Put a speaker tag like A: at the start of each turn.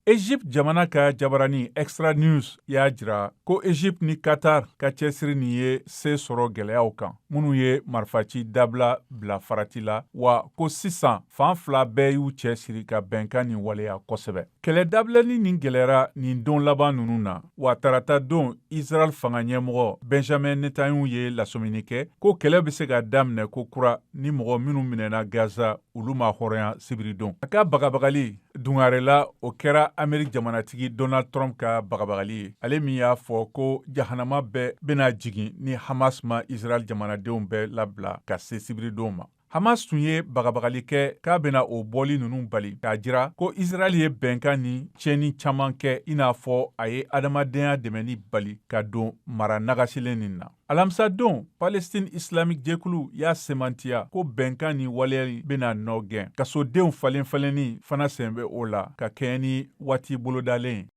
A: Egypte jamana ka jabarani Extra News y'a jira ko Egypte ni Qatar ka cɛsiri nin ye se sɔrɔ gɛlɛyaw kan minnu ye marifaci dabila bila farati la, wa ko sisan fan fila bɛɛ y'u cɛsiri ka bɛnkan nin waleya kosɛbɛ. Kɛlɛ dabilali nin gɛlɛyara nin don laban ninnu na, wa tarata don Israel fanga ɲɛmɔgɔ Benjamin Netanyahu ye lasɔmini kɛ ko kɛlɛ bɛ se ka daminɛ ko kura ni mɔgɔ minnu minɛna Gaza, olu ma hɔrɔnya sibiridon. A ka bagabagali dungarela, o kɛra Ameriki jamanatigi Donald Trump ka bagabagali ye, ale min y'a fɔ ko jahanama bɛɛ bɛna jigin ni Hamas ma Israel jamanadenw bɛɛ labila ka se sibiridon ma. Hamas tun ye bagabagali kɛ k'a bɛna o bɔli ninnu bali, k'a jira ko Israel ye bɛnkan ni tiɲɛni caman kɛ, i n'a fɔ a ye adamadenya dɛmɛni bali ka don mara nagasilen nin na. Alamisadon, Palestine Islamic jɛkulu y'a sɛmɛntiya ko bɛnkan ni waleyali bɛna nɔ gɛn, kasodenw falen falenni fana sen bɛ o la, ka kɛɲɛ ni waati bolodalen ye.